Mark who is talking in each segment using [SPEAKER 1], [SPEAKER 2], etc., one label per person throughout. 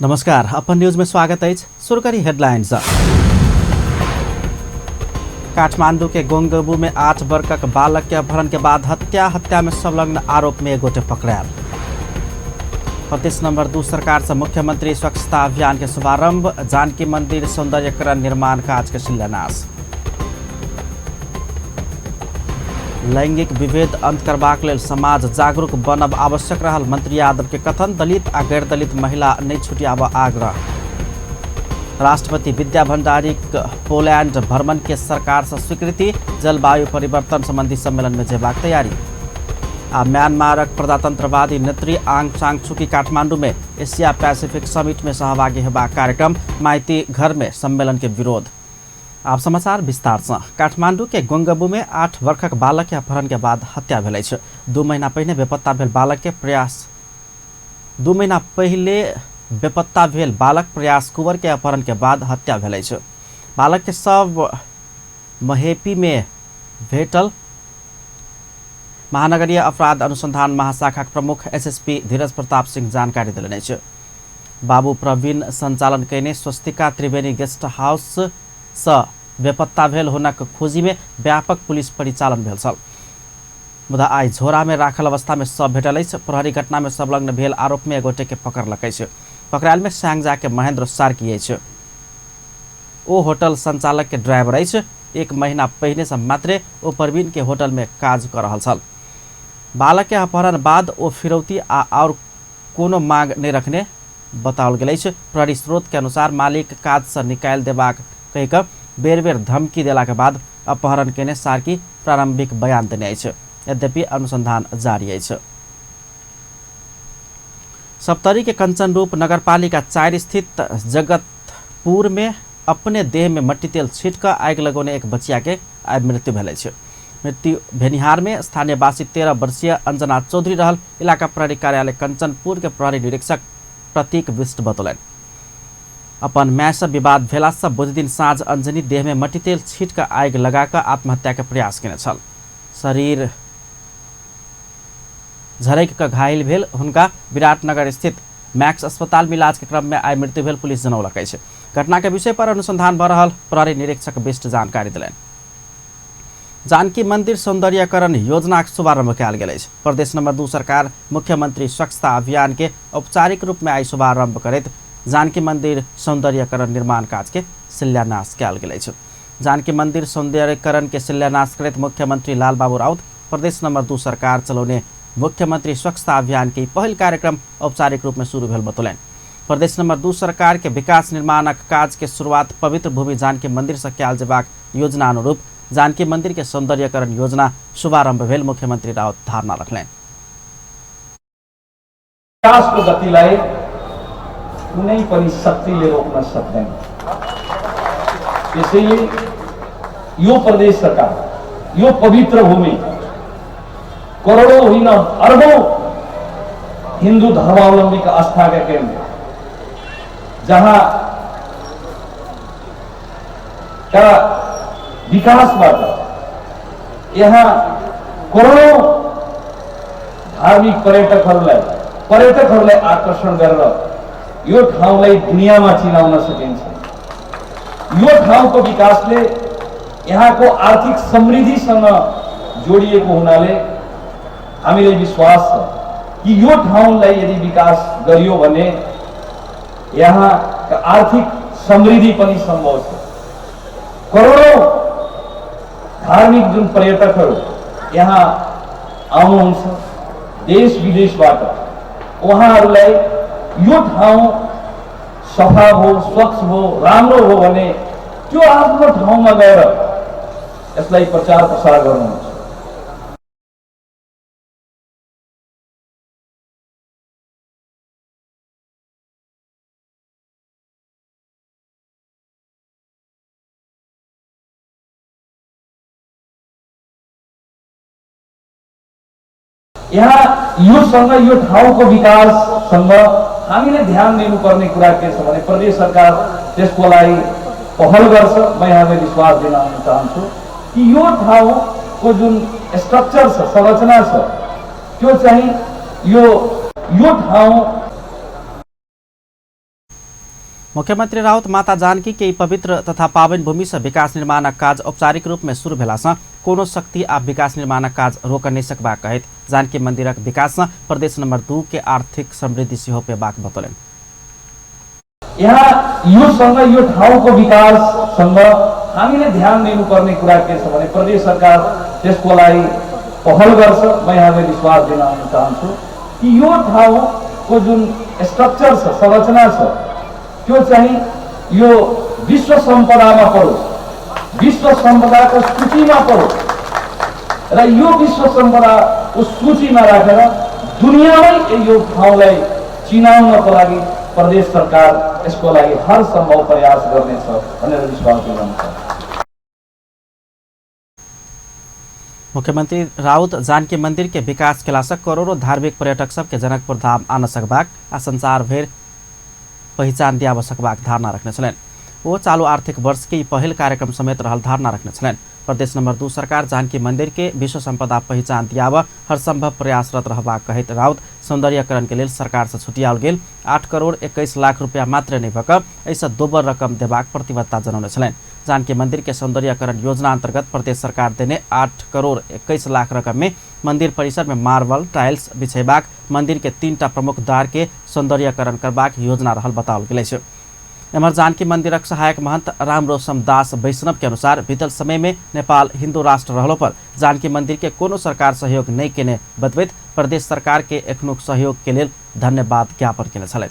[SPEAKER 1] नमस्कार, अपन न्यूज में स्वागत अछि। शुरू करी हेडलाइंस। काठमांडू के गोंगबू में 8 वर्षक बालक के अपहरण के बाद हत्या, हत्या में संलग्न आरोप में एक गोटे पकड़ायल। प्रदेश नंबर 2 सरकार से मुख्यमंत्री स्वच्छता अभियान के शुभारंभ, जानकी मंदिर सौंदर्यकरण निर्माण काज के शिलान्यास। लैंगिक विभेद अंत करबाक लेल समाज जागरूक बनब आवश्यक रहल मंत्री यादव के कथन, दलित आ गैर दलित महिला नहीं छुटियाब आग्रह। राष्ट्रपति विद्या भंडारी पोलैंड भ्रमण के सरकार से स्वीकृति, जलवायु परिवर्तन संबंधी सम्मेलन में जेबाक तैयारी। आ म्यांमारक प्रजातंत्रवादी नेत्री आंग सान सू की काठमांडू में एशिया पैसिफिक समिट में सहभागी हेबाक कार्यक्रम, माइती घर में सम्मेलन के विरोध। आब समाचार विस्तार से। काठमांडू के गोंगबू में 8 वर्षक बालक के अपहरण के बाद हत्या भेल अछि। 2 महीना पहिने बेपत्ता भेल बालक के प्रयास 2 महीना पहिले बेपत्ता भेल बालक प्रयास कुंवर के अपहरण के बाद हत्या भेल अछि। बालक के शव महेपी में भेटल। महानगरीय अपराध अनुसंधान महाशाखा प्रमुख एसएसपी धीरज प्रताप सिंह जानकारी देलनि अछि। बाबू प्रवीण संचालन कयने स्वस्तिका त्रिवेणी गेस्ट हाउस सँ बेपत्ता भेल हुनक खोजी में व्यापक पुलिस परिचालन भेल छल, मुदा आइ झोरा में राखल अवस्था में शव भेटल अछि। प्रहरी घटना में संलग्न भेल आरोप में एक गोटे के पकड़लक अछि। पकड़ायल में स्यांगजा के महेंद्र सार्की अछि। ओ होटल संचालक के ड्राइवर अछि। 1 महीना पहिने से मात्रे ओ प्रवीण के होटल में काज कर रहल छल। बालक के अपहरण बाद ओ फिरौती आ और कोनो मांग नहीं रखने बताओल गेल अछि। प्रहरी स्रोत के अनुसार मालिक काज से निकालि देबाक कहि कऽ बेर बेर धमकी देला के बाद अपहरण केने सार्की प्रारंभिक बयान देने अछि। यद्यपि अनुसंधान जारी अछि। सप्तरी के कंचनरूप नगरपालिका 4 स्थित जगतपुर में अपने देह में मट्टी तेल छीट कऽ आगि लगौने एक बचिया के आइ मृत्यु भेल अछि। मृत्यु भेनिहार में स्थानीयवासी 13 वर्षीय अंजना चौधरी रहल इलाका प्रहरी कार्यालय कंचनपुर के प्रहरी निरीक्षक प्रतीक बिष्ट बतौलनि। अपन माय से विवाद भेला से बुधदिन साँझ अंजनी देह में मट्टी तेल छीट कऽ आगि लगा कऽ आत्महत्या के प्रयास केने छल। शरीर झरकि कऽ घायल भेल हुनका विराटनगर स्थित मैक्स अस्पताल में इलाज के क्रम में आइ मृत्यु भेल पुलिस जनौलक अछि। घटना के विषय पर अनुसंधान भऽ रहल प्रहरी निरीक्षक बिष्ट जानकारी देलनि। जानकी मंदिर सौंदर्यकरण योजनाक शुभारंभ कयल गेल अछि। प्रदेश नंबर 2 सरकार मुख्यमंत्री स्वच्छता अभियान के औपचारिक रूप में आइ शुभारंभ करैत जानकी मंदिर सौंदर्यकरण निर्माण काज के शिलान्यास कयल गेल अछि। जानकी मंदिर सौंदर्यकरण के शिलान्यास करैत मुख्यमंत्री लालबाबू राउत प्रदेश नंबर 2 सरकार चलौने मुख्यमंत्री स्वच्छता अभियान के पहिल कार्यक्रम औपचारिक रूप में शुरू भेल बतौलनि। प्रदेश नंबर 2 सरकार के विकास निर्माणक काज के शुरुआत पवित्र भूमि जानकी मंदिर से कयल जेबाक योजना अनुरूप जानकी मंदिर के सौंदर्यकरण योजना शुभारंभ भेल मुख्यमंत्री राउत धारणा रखलनि।
[SPEAKER 2] विकासको गतिलाई कुनै पनि शक्तिले रोक्न सक्दैन। त्यसैले यो प्रदेश सरकार, यो पवित्र भूमि करोडौं होइन अरबौं हिन्दू धर्मावलम्बीका आस्थाका केन्द्र, जहाँ का विकासबाट यहाँ करोडौं धार्मिक पर्यटकहरूलाई आकर्षण गरेर यो ठाउँलाई दुनियाँमा चिनाउन सकिन्छ। यो ठाउँको विकासले यहाँको आर्थिक समृद्धिसँग जोडिएको हुनाले हामीलाई विश्वास छ कि यो ठाउँलाई यदि विकास गरियो भने यहाँ आर्थिक समृद्धि पनि सम्भव छ। करोडौं धार्मिक जुन पर्यटकहरू यहाँ आउनुहुन्छ देश विदेशबाट, उहाँहरूलाई यो ठाउँ सफा हो, स्वच्छ हो, राम्रो हो भने त्यो आफ्नो ठाउँमा गएर यसलाई प्रचार प्रसार गर्नुहुन्छ। यहाँ योसँग यो ठाउँको विकाससँग हामीले ध्यान दिनुपर्ने कुरा के छ भने प्रदेश सरकार त्यसको लागि पहल गर्छ। म यहाँलाई विश्वास दिलाउन चाहन्छु कि यो ठाउँको जुन स्ट्रक्चर छ, संरचना छ, त्यो चाहिँ यो ठाउँ।
[SPEAKER 1] मुख्यमंत्री राउत माता जानकी के पवित्र तथा पावन भूमि से विकास निर्माणक काज औपचारिक रूप में शुरू भेला से कोनो शक्ति आ विकास निर्माणक काज रोक नहि सकबाक कहैत जानकी मंदिरक विकास से प्रदेश नंबर 2 के आर्थिक समृद्धि सेहो पेबाक बतौलनि।
[SPEAKER 2] यहाँ योसँग यो ठाउँको विकाससँग हामीले ध्यान दिनुपर्ने कुरा के छ भने प्रदेश सरकार त्यसको लागि पहल गर्छ। म यहाँलाई विश्वास दिलाउन चाहन्छु कि यो ठाउँको जुन स्ट्रक्चर छ, संरचना छ, त्यो चाहिँ यो विश्व सम्पदामा परोस्, विश्व सम्पदाको सूचीमा परोस् र यो विश्व सम्पदाको सूचीमा राखेर दुनियाँमै यो ठाउँलाई चिनाउनको लागि प्रदेश सरकार यसको लागि हर सम्भव प्रयास गर्नेछ भनेर विश्वास दिलाउन चाहन्छु।
[SPEAKER 1] मुख्यमंत्री राउत जानकी मंदिर के विकास केला से करोड़ों धार्मिक पर्यटक सबके जनकपुर धाम आन सकबाक आ संसार भरि पहिचान दियाब सकबाक धारणा रखने छलनि। ओ चालू आर्थिक वर्ष के पहिल कार्यक्रम समेत रहल धारणा रखने छलनि। प्रदेश नंबर 2 सरकार जानकी मंदिर के विश्व संपदा पहिचान दियाब हर संभव प्रयासरत रहबाक कहैत राउत सौंदर्यकरण के लेल सरकार से छुटियाओल गेल 8 करोड़ 21 लाख रुपया मात्र नहि भऽ कऽ एहिसँ दोबर रकम देबाक प्रतिबद्धता जनौने छलनि। जानकी मंदिर के सौंदर्यकरण योजना अंतर्गत प्रदेश सरकार देने 8 करोड़ 21 लाख रकम में मंदिर परिसर में मार्बल टाइल्स बिछेबाक, मंदिर के 3टा प्रमुख द्वार के सौंदर्यकरण करबाक योजना रहल बताओल गेल अछि। एम्हर जानकी मंदिरक सहायक महंत रामरोशम दास वैष्णव के अनुसार बीतल समय में नेपाल हिंदू राष्ट्र रहलो पर जानकी मंदिर के कोनो सरकार सहयोग नहीं केने बतबैत प्रदेश सरकार के एखनुक सहयोग के लेल धन्यवाद ज्ञापन केने छलनि।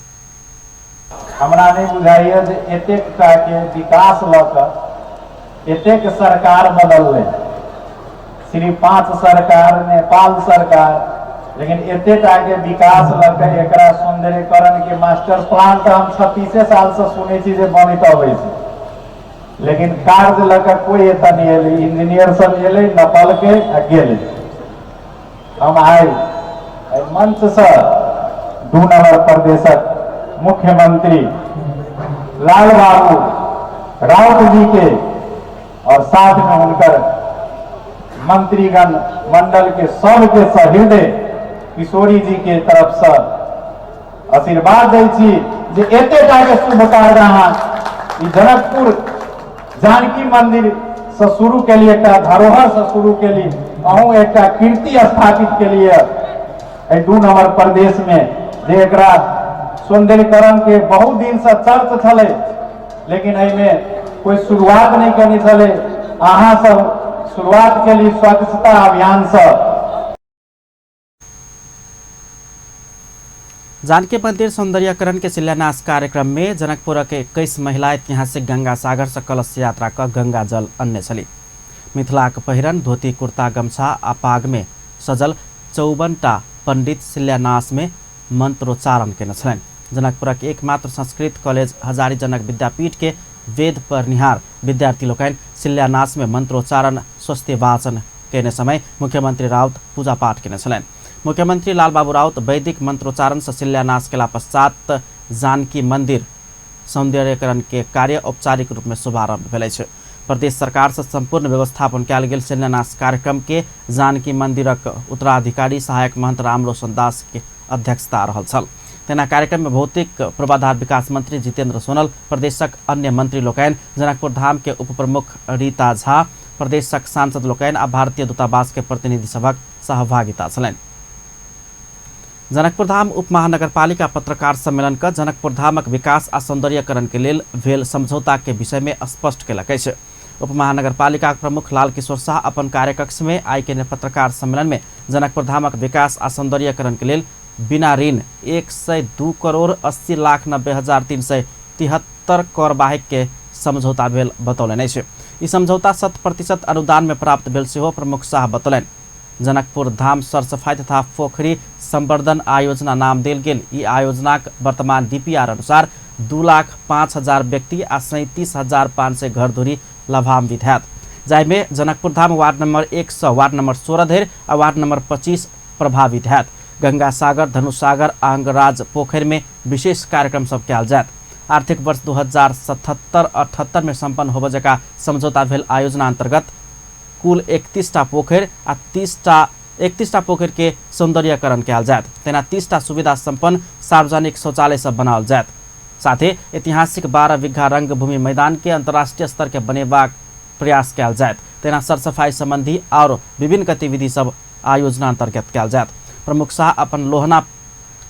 [SPEAKER 3] हमरा नहीं बुझाइए जे एतेक टा के विकास लऽ कऽ एतेक सरकार बदललै, श्री 5 सरकार, नेपाल सरकार, लेकिन एतेक टा के विकास लऽ कऽ एकरा सौंदर्यकरण के मास्टर प्लान तऽ हम 36 साल से सुनै छी जे बनैत अबै छै, लेकिन कार्य लऽ कऽ कोइ एतऽ नहि एलै। इंजीनियर सब एलै, नपलकै आ गेलै। हम आइ एहि मंचसँ 2 नंबर प्रदेशक मुख्यमंत्री लाल बाबू राउत जी के और साथ में हुनकर मंत्रीगण मंडल के सबके सहृदय किशोरी जी के तरफ से आशीर्वाद दै छी जे एते टा के शुभ कार्य अहाँ ई जनकपुर जानकी मंदिर से शुरू केलिए, एकटा धरोहर से शुरू केली, अहूँ एकटा कीर्ति स्थापित केलिए एहि 2 नंबर प्रदेश में, जे एकरा सौंदर्यकरण के बहुत दिन से चर्च छलै, लेकिन एहिमे कोई शुरुआत नहीं करने छलै। अहाँ सब शुरुआत केली स्वच्छता अभियान से।
[SPEAKER 1] जानकी मंदिर सौंदर्यकरण के शिलान्यास कार्यक्रम में जनकपुर के 21 महिला ऐतिहासिक गंगा सागर से कलश यात्रा क गंगा जल अनने छली। मिथिलाक पहिरन धोती कुर्ता गमछा आ पाग में सजल 54टा पंडित शिलान्यास में मंत्रोच्चारण केने छलनि। जनकपुरक एकमात्र संस्कृत कॉलेज हजारी जनक विद्यापीठ के वेद पढ़निहार विद्यार्थी लोकनि शिलान्यास में मंत्रोच्चारण स्वस्ति वाचन केने समय मुख्यमंत्री राउत पूजा पाठ केने छलनि। मुख्यमंत्री लालबाबू राउत वैदिक मंत्रोच्चारण से शिलान्यास केला पश्चात जानकी मंदिर सौंदर्यकरण के कार्य औपचारिक रूप में शुभारंभ भेल अछि। प्रदेश सरकार से संपूर्ण व्यवस्थापन कयल गेल शिलान्यास कार्यक्रम के जानकी मंदिरक उत्तराधिकारी सहायक महंत रामरोशन दास के अध्यक्षता रहल छल। तेना कार्यक्रम में भौतिक पूर्वाधार विकास मंत्री जितेंद्र सोनल, प्रदेशक अन्य मंत्री लोकनि, जनकपुर धाम के उप प्रमुख रीता झा, प्रदेशक सांसद लोकनि आ भारतीय दूतावास के प्रतिनिधि सभक सहभागिता छलनि। जनकपुर धाम उप महानगरपालिका पत्रकार सम्मेलन क जनकपुर धामक विकास आ सौंदर्यकरण के लेल भेल समझौता के विषय में स्पष्ट केलक अछि। उप महानगरपालिका प्रमुख लाल किशोर शाह अपन कार्यकक्ष में आइ केने पत्रकार सम्मेलन में जनकपुर धामक विकास आ सौंदर्यकरण के लेल बिना ऋण 102 करोड़ 80 लाख 90,373 कर बाहेक के समझौता भेल बतौलनि अछि। ई समझौता 100% अनुदान में प्राप्त भेल सेहो प्रमुख शाह बतौलनि। जनकपुर धाम सरसफाई तथा पोखरी संवर्धन आयोजना नाम देल गेल ई आयोजनाक वर्तमान डीपीआर अनुसार 2,05,000 व्यक्ति आ 37,500 घरधुरी लाभान्वित हैत, जाहिमे जनकपुर धाम वार्ड नंबर 1 सँ वार्ड नंबर 16 धरि आ वार्ड नंबर 25 प्रभावित हैत। गंगा सागर, धनुषसागर आ अंगराज पोखरि में विशेष कार्यक्रम सब कयल जायत। आर्थिक वर्ष 2077-78 में संपन्न होबय जका समझौता भेल आयोजना अंतर्गत कुल 31टा पोखरि आ 31टा पोखरि के सौंदर्यकरण कयल जायत। तेना 30टा सुविधा संपन्न सार्वजनिक शौचालय सब बनाओल जायत। साथे ऐतिहासिक 12 बीघा रंगभूमि मैदान के अंतर्राष्ट्रीय स्तर के बनेबाक प्रयास कयल जायत। तेना सरसफाई संबंधी और विभिन्न गतिविधि सब आयोजना अंतर्गत कयल जायत।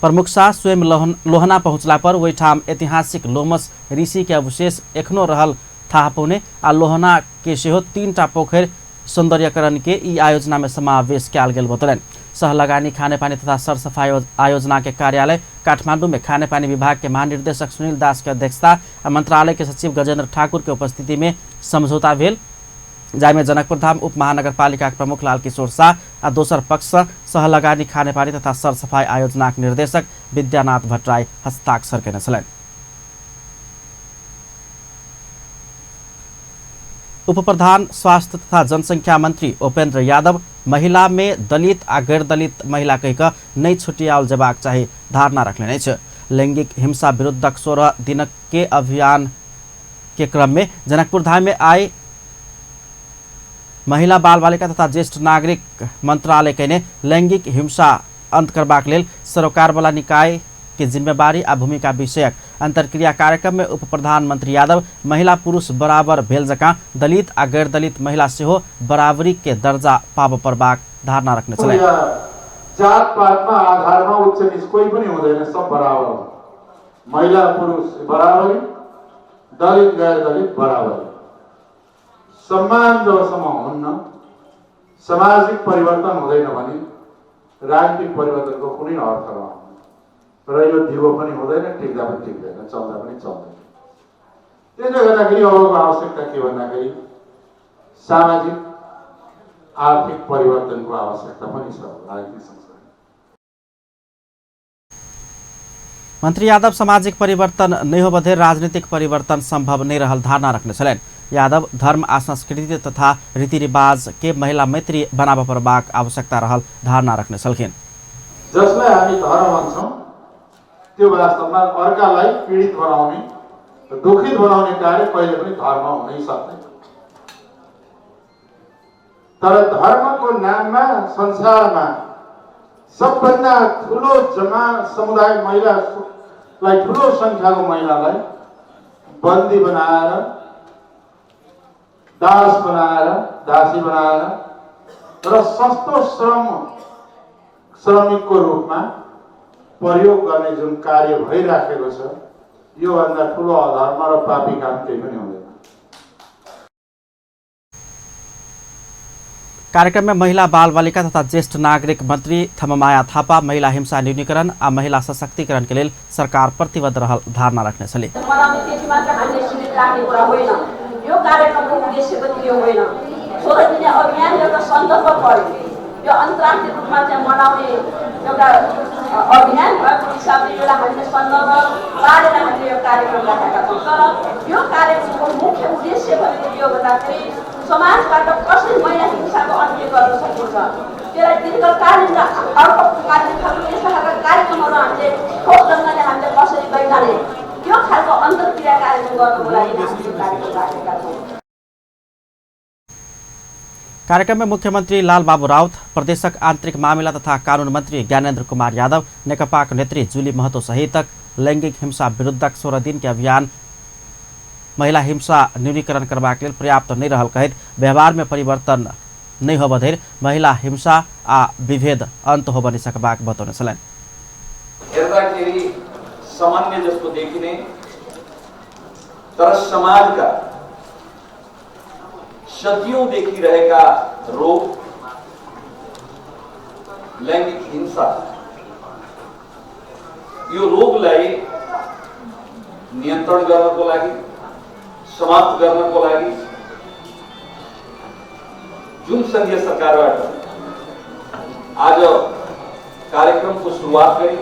[SPEAKER 1] प्रमुख शाह स्वयं लोहना पहुँचला पर ओहिठाम ऐतिहासिक लोमस ऋषि के अवशेष एखनो रहल थाह पौने आ लोहना के सेहो 3टा पोखरि सौंदर्यकरण के ई आयोजना में समावेश कयल गेल बतौलनि। सहलगानी खानेपानी तथा सरसफाई आयोजना के कार्यालय काठमांडू में खानेपानी विभाग के महानिर्देशक सुनील दास के अध्यक्षता आ मंत्रालय के सचिव गजेंद्र ठाकुर के उपस्थिति में समझौता भेल, जाहिमे जनकपुरधाम उप महानगरपालिका प्रमुख लालकिशोर शाह आ दोसर पक्ष सहलगानी खानेपानी तथा सरसफाई आयोजनाक निर्देशक विद्यानाथ भट्टराई हस्ताक्षर केने छलनि। उप प्रधान स्वास्थ्य तथा जनसंख्या मंत्री उपेंद्र यादव महिला में दलित आ गैर दलित महिला कहि कऽ नहि छुटियाओल जेबाक चाही धारणा रखलनि अछि। लैंगिक हिंसा विरुद्धक 16 दिनक के अभियान के क्रम में जनकपुरधाम में आई महिला बाल बालिका तथा ज्येष्ठ नागरिक मंत्रालय कयने लैंगिक हिंसा अंत करबाक लेल सरोकारवाला निकाय के जिम्मेवारी आ भूमिका विषयक अंतर्क्रिया कार्यक्रम में उप प्रधानमंत्री यादव महिला पुरुष बराबर भेल जकाँ दलित आ गैर दलित महिला सेहो बराबरी के दर्जा पाबऽ पड़बाक धारणा रखने छलनि।
[SPEAKER 4] जात पातमा आधारमा उच्च नीच कोही पनि हुँदैन, सब बराबर हो। महिला पुरुष बराबरी, दलित गैर दलित बराबरी। सम्मान जबसम्म हुन्न, सामाजिक परिवर्तन हुँदैन भने राजनीतिक परिवर्तनको कुनै अर्थ रहदैन र यो दिगो पनि हुँदैन, टिक्दा पनि टिक्दैन, चल्दा पनि चल्दैन। त्यसले गर्दाखेरि अबको आवश्यकता के भन्दाखेरि सामाजिक आर्थिक परिवर्तनको आवश्यकता पनि छ राजनीतिक संस्कार।
[SPEAKER 1] मंत्री यादव सामाजिक परिवर्तन नहि होबधरि राजनीतिक परिवर्तन संभव नहि रहल धारणा रखने छलनि। यादव धर्म आ संस्कृति तथा रीतिरिवाज के महिला मैत्री बनाबऽ पड़बाक आवश्यकता रहल धारणा रखने छलखिन।
[SPEAKER 4] जसलाई हामी धर्म भन्छौँ त्यो वास्तवमा अर्कालाई पीडित बनाउने, दुखित बनाउने कार्य कहिले पनि धर्म हुनै सक्दैन। तर धर्मको नाममा संसारमा सबभन्दा ठुलो जमा समुदाय महिलालाई, ठुलो संख्याको महिलालाई बन्दी बनाएर, दास बनाएर, दासी बनाएर र सस्तो श्रमिकको रूपमा प्रयोग गर्ने जुन कार्य भइराखेको छ, योभन्दा ठुलो अधर्म र पापी काम केही पनि हुँदैन।
[SPEAKER 1] कार्यक्रम में महिला बाल बालिका तथा ज्येष्ठ नागरिक मंत्री थममाया थापा महिला हिंसा न्यूनीकरण आ महिला सशक्तिकरण के लेल सरकार प्रतिबद्ध रहल धारणा रखने छली।
[SPEAKER 5] यो कार्यक्रमको उद्देश्य पनि यो होइन। 16 दिने अभियान एउटा सन्दर्भ पर्यो, यो अन्तर्राष्ट्रिय रूपमा चाहिँ मनाउने एउटा अभियान भएको हिसाबले यसलाई हामीले सन्दर्भ पारेर हामीले यो कार्यक्रम राखेका छौँ। तर यो कार्यक्रमको मुख्य उद्देश्य भनेको के हो भन्दाखेरि समाजबाट कसरी महिला हिंसाको अन्त्य गर्न सकिन्छ, त्यसलाई दीर्घकालीन र अल्पकालीन खालको यस्ता खालका कार्यक्रमहरू हामीले ठोस ढङ्गले हामीले कसरी लैजाने, त्यो खालको अन्तर्क्रिया कार्यक्रम गर्नको लागि हामीले कार्यक्रम राखेका छौँ।
[SPEAKER 1] कार्यक्रम में मुख्यमंत्री लालबाबू राउत, प्रदेशक आंतरिक मामिला तथा कानून मंत्री ज्ञानेन्द्र कुमार यादव, नेकपाक नेत्री जुली महतो सहितक लैंगिक हिंसा विरुद्धक 16 दिन के अभियान महिला हिंसा न्यूनीकरण करबाक लेल पर्याप्त नहि रहल कहैत व्यवहार में परिवर्तन नहि होबधरि महिला हिंसा आ विभेद अंत होब नहि सकबाक बतौने छलनि।
[SPEAKER 6] हेर्दाखेरि सामान्य जस्तो देखिने तर समाजका सदियौंदेखि रहेका रोग लैंगिक हिंसा, यो रोगलाई नियन्त्रण गर्नको लागि, समाप्त गर्नको लागि जुन संघीय सरकारबाट आज कार्यक्रमको सुरुवात गरी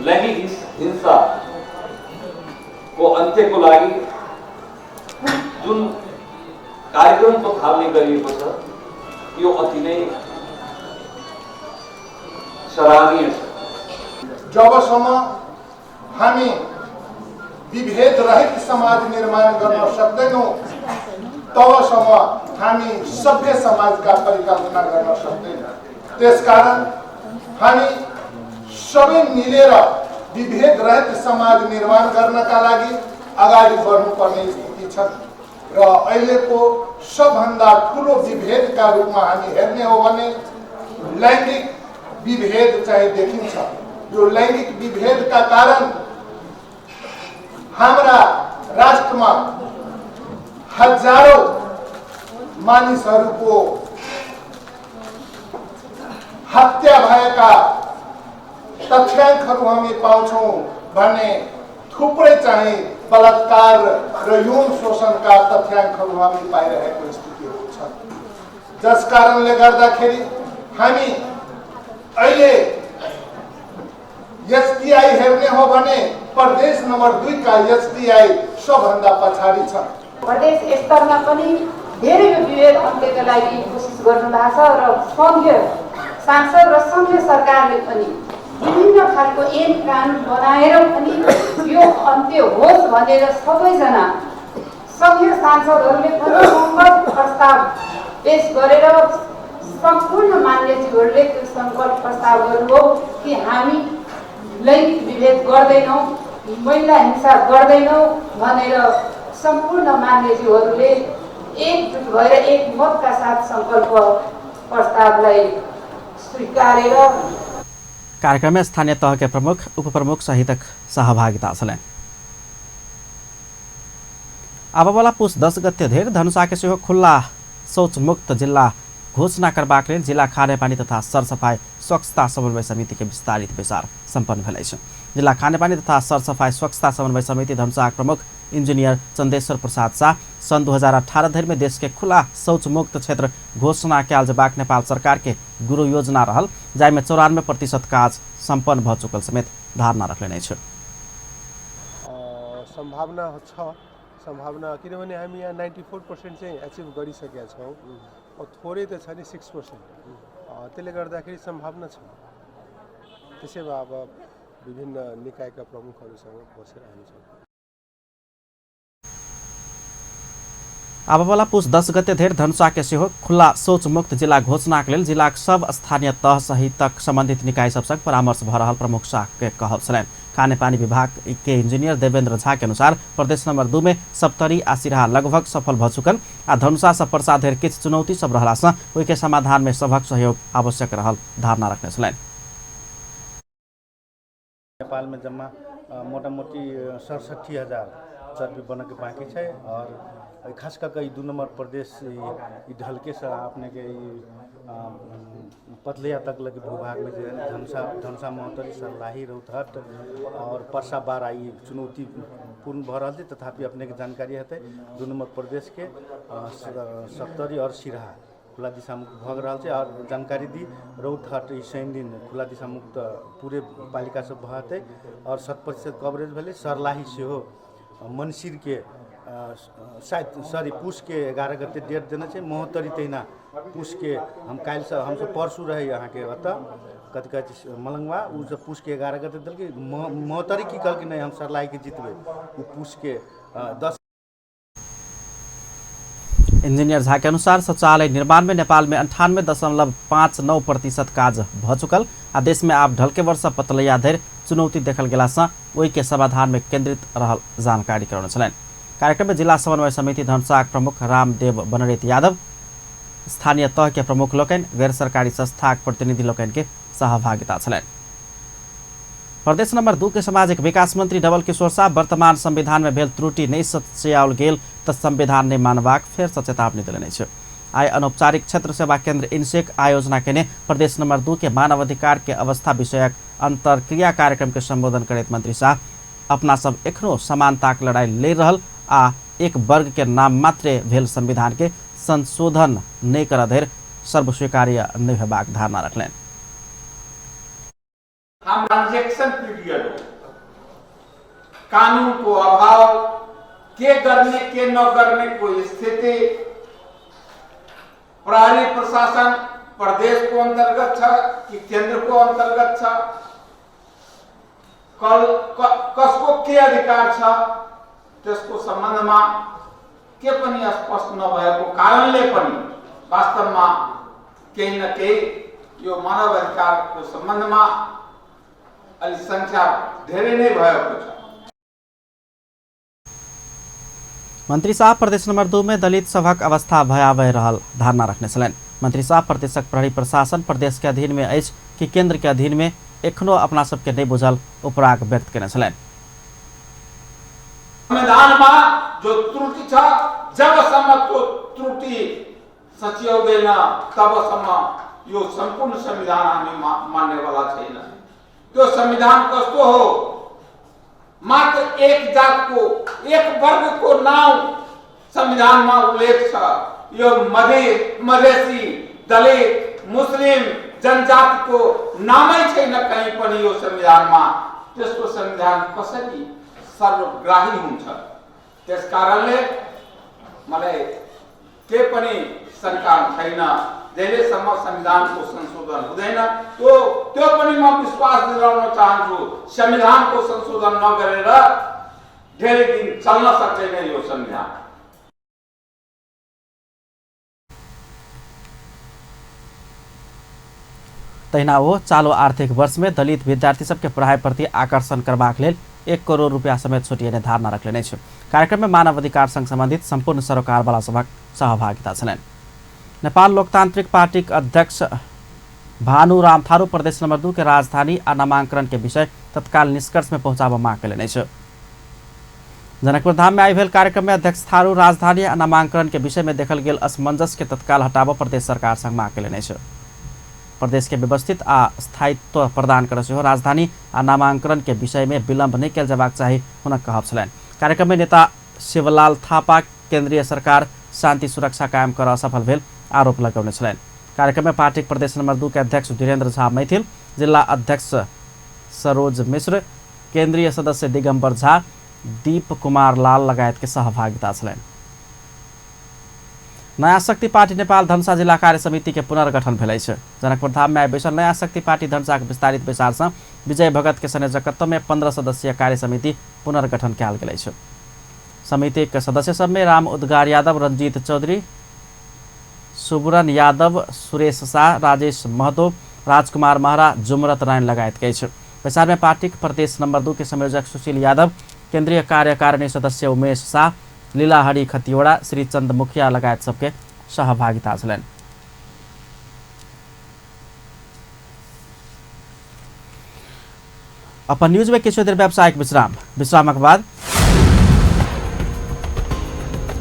[SPEAKER 6] लैंगिक हिंसा को अन्त्यको लागि जुन कार्यक्रमको थालनी गरिएको छ, यो अति नै सराहनीय छ।
[SPEAKER 7] जबसम्म हामी विभेद रहित समाज निर्माण गर्न सक्दैनौँ तबसम्म हामी सभ्य समाजका परिकल्पना गर्न सक्दैनौँ। त्यसकारण हामी सबै मिलेर विभेद रहित समाज निर्माण गर्नका लागि अगाडि बढ्नुपर्ने स्थिति छ। र अहिलेको सबभन्दा ठुलो विभेदका रूपमा हामी हेर्ने हो भने लैङ्गिक विभेद चाहिँ देखिन्छ। यो लैङ्गिक विभेदका कारण हाम्रा राष्ट्रमा हजारौं मानिसहरूको हत्या भएका तथ्याङ्कहरू हामी पाउँछौँ भने थुप्रै चाहिँ बलात्कार र यौन शोषणका तथ्याङ्कहरू हामी पाइरहेको स्थितिहरू छ। जस कारणले गर्दाखेरि हामी अहिले एचडीआई हेर्ने हो भने प्रदेश नम्बर 2 का एचडीआई सबभन्दा पछाडि छ।
[SPEAKER 8] प्रदेश स्तरमा पनि धेरै विभेद अन्त्यका लागि कोसिस गर्नु भएको छ र सङ्घीय सांसद र सङ्घीय सरकारले पनि विभिन्न खालको ऐन कानुन बनाएर पनि यो अन्त्य होस् भनेर सबैजना सङ्घीय सांसदहरूले पनि सङ्कल्प प्रस्ताव पेश गरेर सम्पूर्ण मान्यज्यूहरूले त्यो सङ्कल्प प्रस्ताव गर्नुभयो कि हामी लैङ्गिक विभेद गर्दैनौँ, महिला हिंसा गर्दैनौँ भनेर सम्पूर्ण मान्यज्यूहरूले एकजुट भएर एक मतका साथ सङ्कल्प प्रस्तावलाई स्वीकारेर
[SPEAKER 1] कार्यक्रम में स्थानीय तह के प्रमुख उपप्रमुख सहितक सहभागिता छलनि। आबवाला पुस 10 गते धरि धनुषा के सेहो खुल्ला शौच मुक्त जिल्ला घोषणा करबाक लेल जिल्ला खानेपानी तथा सरसफाई स्वच्छता समन्वय समिति के विस्तारित बैसार सम्पन्न भेल अछि। जिल्ला खानेपानी तथा सरसफाई स्वच्छता समन्वय समिति धनुषाक प्रमुख इंजीनियर चंदेश्वर प्रसाद शाह सन् 2018 धरि में देश के खुला शौच मुक्त क्षेत्र घोषणा कयल जेबाक नेपाल सरकार के गुरु योजना रहल, जाहिमे 94% काज सम्पन्न भ चुकल समेत धारणा रखलनि अछि।
[SPEAKER 9] सम्भावना छ, सम्भावना किनभने हामी यहाँ 94% चाहिँ एचिभ गरिसकेका छौँ, थोरै त छ नि 6%, त्यसले गर्दाखेरि सम्भावना छ। त्यसै भए अब विभिन्न निकायका प्रमुखहरूसँग बसेर हामी छौँ।
[SPEAKER 1] आबवाला पुस 10 गते धरि धनुषा के सेहो खुल्ला शौच मुक्त जिल्ला घोषणाक लेल जिलाक सब स्थानीय तह सहितक सम्बन्धित निकाय सबसँग परामर्श भ रहल प्रमुख शाह के कहब छलनि। खानेपानी विभाग के इंजीनियर देवेंद्र झा के अनुसार प्रदेश नंबर 2 में सप्तरी आ सिरहा लगभग सफल भ चुकल आ धनुषा सँ पर्सा धरि किछु चुनौती सब रहला सँ ओहि के समाधान में सभक सहयोग आवश्यक रहल धारणा रखने छलनि।
[SPEAKER 10] नेपाल में जम्मा मोटामोटी 67,000 चर्बी बनके बाँकी छै और खास कऽ 2 नंबर प्रदेश ढलके से अपने के पतलिया तक लगे भूभाग में जो धनुषा धनुषा महोत्तरी सर्लाही रौतहट और परसा बारा ई चुनौतीपूर्ण भऽ रहल छै। तथापि अपने के जानकारी हेतै 2 नंबर प्रदेश के सप्तरी और सिरहा खुला दिशामुक्त भऽ रहल छै। और जानकारी दी रौतहट ई शनि दिन खुला दिशामुक्त पूरे पालिका सब भऽ हेतै और 100% कवरेज भेलै। सर्लाही सेहो मन्सिर के शायद सॉरी पुस के 11 गते डेट देने छै। महोत्तरी तहिना पुस के हम काल्हिसँ हमसब परसू रहै अहाँके ओतऽ कथी कहै छै मलंगवा, ओ सब पुस के 11 गते देलकै। महोत्तरी की कहलकै नहि हम सर्लाहीके जितबै, ओ पुस के 10।
[SPEAKER 1] इंजीनियर झा के अनुसार शौचालय निर्माण में नेपाल में 98.59% काज भ चुकल आ देश में आब ढलके वर्ष पतलैया धरि चुनौती देखल गेला सँ ओहि के समाधान में केंद्रित रहल जानकारी करौने छलनि। कार्यक्रम में जिला समन्वय समिति धनुषाक प्रमुख रामदेव बनरेत यादव, स्थानीय तह के प्रमुख लोकनि, गैर सरकारी संस्थाक प्रतिनिधि लोकनि के सहभागिता छलनि। प्रदेश नंबर 2 के सामाजिक विकास मंत्री डबल किशोर शाह वर्तमान संविधान में भेल त्रुटि नहि सच्याओल गेल त संविधान नहि मानबाक फेर सँ चेतावनी देलनि अछि। आइ अनौपचारिक क्षेत्र सेवा केंद्र इनसेक आयोजना केने प्रदेश नंबर 2 के मानवाधिकार के अवस्था विषयक अंतरक्रिया कार्यक्रम के संबोधन करैत मंत्री शाह अपना सब एखनो समानताक लड़ाई लड़ि रहल आ एक वर्ग के नाम मात्रे भेल संविधान के संशोधन नहि करऽ धरि सर्वस्वीकार्य नहि हेबाक धारणा रखलनि।
[SPEAKER 11] हम ट्रांजेक्शन पीरियड हो, कानून को अभाव, के करने के न करने को स्थिति, प्रहरी प्रशासन प्रदेश को अंतर्गत छ कि केंद्र को अंतर्गत छ, कल कसको के अधिकार छ त्यसको सम्बन्धमा के पनि स्पष्ट नभएको कारणले पनि वास्तवमा केही न केही यो मानव अधिकारको सम्बन्धमा अलि संख्या धेरै नै भएको छ।
[SPEAKER 1] मंत्री साह प्रदेश नंबर 2 में दलित सभक अवस्था भयावह रहल धारणा रखने छलनि। मंत्री साह प्रदेशक प्रहरी प्रशासन प्रदेश के अधीन में अछि कि केंद्र के अधीन में एखनो अपना सबके नहीं बुझल उपराग व्यक्त केने छलनि।
[SPEAKER 11] संविधानमा जो त्रुटि छ जबसम्म त्यो त्रुटि सच्याउँदैन तबसम्म यो सम्पूर्ण संविधान हामी मान्नेवाला छैन। त्यो संविधान कस्तो हो? मात्र एक जातको एक वर्गको नाउँ संविधानमा उल्लेख छ। यो मधेसी, दलित, मुस्लिम जनजातिको नामै छैन कहीँ पनि यो संविधानमा। त्यस्तो संविधान कसरी सर्वग्राही हुन्छ? त्यसकारणले मलाई के पनि शङ्का छैन, जहिलेसम्म संविधानको संशोधन हुँदैन त्यो पनि म विश्वास दिलाउन चाहन्छु, संविधानको संशोधन नगरेर धेरै दिन चल्न सक्दैन यो संविधान।
[SPEAKER 1] तहिना ओ चालू आर्थिक वर्ष में दलित विद्यार्थी सबके पढ़ाई प्रति आकर्षण करबाक लेल 1 करोड़ रुपया समेत छुटिएने धारणा रखलेने अछि। कार्यक्रम में मानव अधिकार संग संबंधित सम्पूर्ण सरोकारवाला सभक सहभागिता छलनि। नेपाल लोकतांत्रिक पार्टीक अध्यक्ष भानु राम थारू प्रदेश नंबर 2 के राजधानी आ नामांकन के विषय तत्काल निष्कर्ष में पहुंचाबऽ मांग कयलनि अछि। जनकपुर धाम में आई भेल कार्यक्रम में अध्यक्ष थारू राजधानी आ नामांकन के विषय में देखल गेल असमंजस के तत्काल हटाबऽ प्रदेश सरकार संग मांग कयलनि अछि। प्रदेश के व्यवस्थित आ स्थायित्व प्रदान कर सेहो राजधानी आ नामांकन के विषय में विलंब नहीं कयल जयबाक चाही हुनक कहब छलनि। कार्यक्रम में नेता शिवलाल थापा केंद्रीय सरकार शांति सुरक्षा कायम कर असफल भेल आरोप लगौने छलनि। कार्यक्रम में पार्टीक प्रदेश नंबर 2 के अध्यक्ष धीरेन्द्र झा मैथिल, जिला अध्यक्ष सरोज मिश्र, केंद्रीय सदस्य दिगंबर झा, दीप कुमार लाल लगायत के सहभागिता छलनि। नयाँ शक्ति पार्टी नेपाल धनुषा जिला कार्य समिति के पुनर्गठन भेल अछि। जनकपुर धाम में आइ बैसल नयाँ शक्ति पार्टी धनुषा के विस्तारित बैसार से विजय भगत के संयोजकत्व में 15 सदस्यीय कार्य समिति पुनर्गठन कयल गेल अछि। समिति के सदस्य सब में राम उद्गार यादव, रंजीत चौधरी, सुबरन यादव, सुरेश शाह, राजेश महतो, राजकुमार महरा, जुमरत रायन लगायत के अछि। बैसार में पार्टी प्रदेश नंबर 2 के संयोजक सुशील यादव, केंद्रीय कार्यकारिणी सदस्य उमेश शाह, लीलाहरि खतिवड़ा, श्रीचंद मुखिया लगायत सबके सहभागिता छलनि। अपन न्यूज में किछु देर व्यावसायिक विश्राम, विश्रामक बाद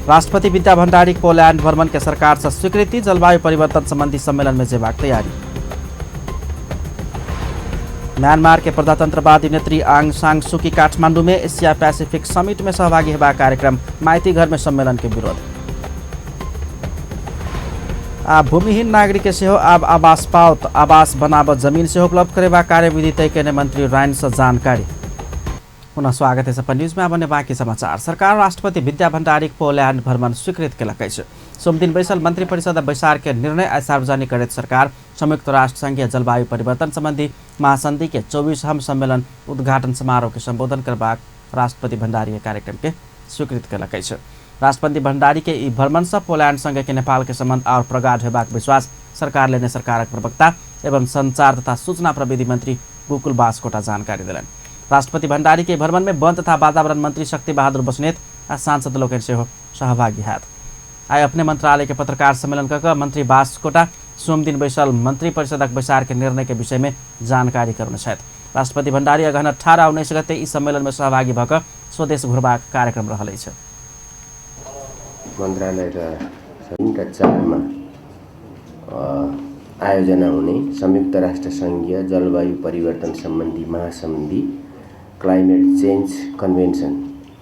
[SPEAKER 1] राष्ट्रपति विद्या भण्डारी पोलैंड भ्रमण के सरकार से स्वीकृति, जलवायु परिवर्तन संबंधी सम्मेलन में जेबाक तैयारी। म्यांमार के प्रजातंत्रवादी नेत्री आंग सान सू की काठमांडू में एशिया पैसिफिक समिट में सहभागी हेबाक कार्यक्रम, माइती घर में सम्मेलन के विरोध। आ भूमिहीन नागरिक के सेहो आब आवास पाओत, आवास बनाब जमीन सेहो उपलब्ध करेबाक कार्यविधि तय केने मंत्री राइन से जानकारी। पुनः स्वागत है अपन न्यूज में। अब बाकी समाचार। सरकार राष्ट्रपति विद्या भण्डारी पोलैंड भ्रमण स्वीकृत केलक अछि। सोमदिन बैसल मंत्रिपरिषद बैसार के निर्णय आइ सार्वजनिक करैत सरकार संयुक्त राष्ट्र संघीय जलवायु परिवर्तन संबंधी महासंधि के 24वां सम्मेलन उद्घाटन समारोह के संबोधन करबाक राष्ट्रपति भण्डारी के कार्यक्रम के स्वीकृत केलक अछि। राष्ट्रपति भण्डारी के ई भ्रमण से पोलैंड संगे के नेपाल के संबंध और प्रगाढ़ होबाक विश्वास सरकार लेने सरकारक प्रवक्ता एवं संचार तथा सूचना प्रविधि मंत्री गोकुल बास्कोटा जानकारी देलनि। राष्ट्रपति भण्डारी के भ्रमण में वन तथा वातावरण मंत्री शक्ति बहादुर बस्नेत आ सांसद लोकनि सेहो सहभागी हैत। आइ अपने मंत्रालय के पत्रकार सम्मेलन कऽ मंत्री बास्कोटा सोमदिन बैसल मंत्री परिषदक बैसार के निर्णय के विषय में जानकारी करौने छथि। राष्ट्रपति भण्डारी अगहन 18 आ 19 गते ई सम्मेलन में सहभागी भऽ कऽ स्वदेश घुरबाक कार्यक्रम रहल अछि।
[SPEAKER 12] मन्त्रालयका 3 र 4 मा आयोजना हुने संयुक्त राष्ट्र सङ्घीय जलवायु परिवर्तन सम्बन्धी महासन्धि क्लाइमेट चेन्ज कन्भेन्सन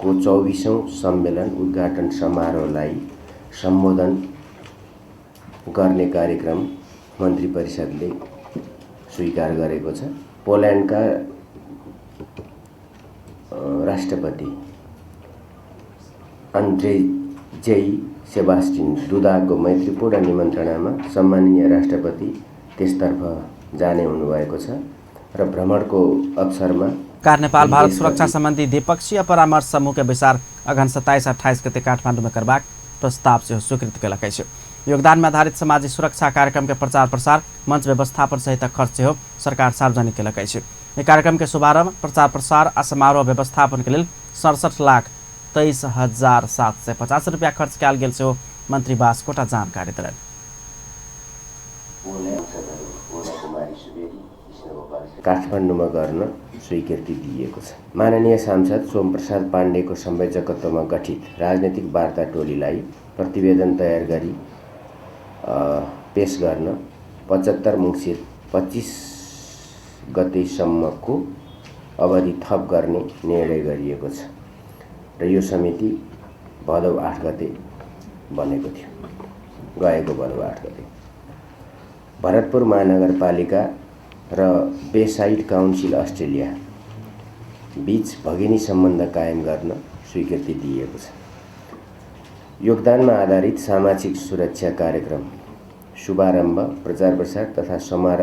[SPEAKER 12] को 24औं सम्मेलन उद्घाटन समारोहलाई सम्बोधन गर्ने कार्यक्रम मन्त्री परिषदले स्वीकार गरेको छ। पोल्यान्डका राष्ट्रपति अन्ड्रेजेई सेबास्टियन दुदाको मैत्रीपूर्ण निमन्त्रणामा सम्माननीय राष्ट्रपति त्यसतर्फ जाने हुनुभएको छ र भ्रमणको अवसरमा
[SPEAKER 1] सरकार नेपाल भारत सुरक्षा सम्बन्धी द्विपक्षीय परामर्श समूह के बैसार अगहन 27-28 गते काठमाडौँ में करबाक प्रस्ताव सेहो स्वीकृत केलक अछि। योगदान में आधारित सामाजिक सुरक्षा कार्यक्रम के प्रचार प्रसार, मंच व्यवस्थापन सहित खर्च सेहो सरकार सार्वजनिक केलक अछि। एहि कार्यक्रम के शुभारंभ, प्रचार प्रसार आ समारोह व्यवस्थापन के लेल 67,23,750 रुपया खर्च कयल गेल सेहो मंत्री बास्कोटा जानकारी देलनि।
[SPEAKER 12] काठमाडौँमा गर्न स्वीकृति दिएको छ। माननीय सांसद सोमप्रसाद पाण्डेको संयोजकत्वमा गठित राजनीतिक वार्ता टोलीलाई प्रतिवेदन तयार गरी पेश गर्न 75 मङ्सिर 25 गतेसम्मको अवधि थप गर्ने निर्णय गरिएको छ र यो समिति भदौ 8 गते बनेको थियो। गएको भदौ 8 गते भरतपुर महानगरपालिका र बेसाइड काउन्सिल अस्ट्रेलिया बीच भगिनी सम्बन्ध कायम गर्न स्वीकृति दिएको छ। योगदानमा आधारित सामाजिक सुरक्षा कार्यक्रम शुभारंभ, प्रचार प्रसार तथा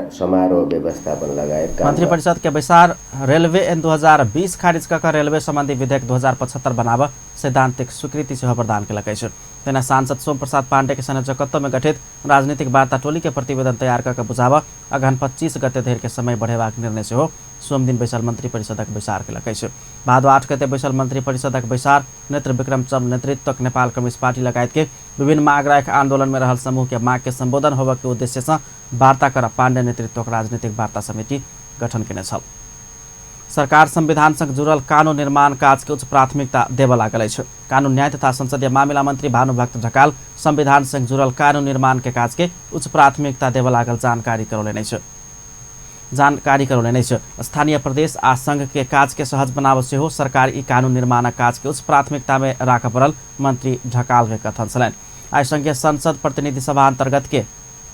[SPEAKER 12] समारोह व्यवस्थापन लगायत
[SPEAKER 1] मंत्री परिषद के बैसार रेलवे एन 2020 खारिज कऽ रेलवे संबंधी विधेयक 2075 बनाबऽ सैद्धांतिक स्वीकृति सेहो प्रदान केलक अछि। तहिना सांसद सोम प्रसाद पांडे के संयोजकत्व में गठित राजनीतिक वार्ता टोली के प्रतिवेदन तैयार कऽ के बुझाबऽ अगहन 25 गते धरि के समय बढ़ेबाक निर्णय सेहो सोमदिन बैसल मंत्री परिषदक बैसार केलक अछि। भादो 8 गते बैसल मंत्री परिषदक बैसार नेत्र विक्रम चंद नेतृत्वक नेपाल कम्युनिस्ट पार्टी लगायत के विभिन्न माग राखि आंदोलन में रहल समूह के माग के संबोधन होबऽ के उद्देश्य से वार्ता कर पांडे नेतृत्वक राजनीतिक वार्ता समिति गठन केने छल। सरकार संविधान संग जुड़ल कानून निर्माण काज के उच्च प्राथमिकता देबऽ लागल अछि। कानून न्याय तथा संसदीय मामिला मंत्री भानुभक्त ढकाल संविधान संग जुड़ल कानून निर्माण के काज के उच्च प्राथमिकता देबऽ लागल जानकारी करौलनि अछि। स्थानीय प्रदेश आ संघ के काज के सहज बनाबऽ सेहो सरकार ई कानून निर्माणक काज के उच्च प्राथमिकता में राखऽ पड़ल मंत्री ढकाल के कथन छलनि। आइ संघीय संसद प्रतिनिधि सभा अंतर्गत के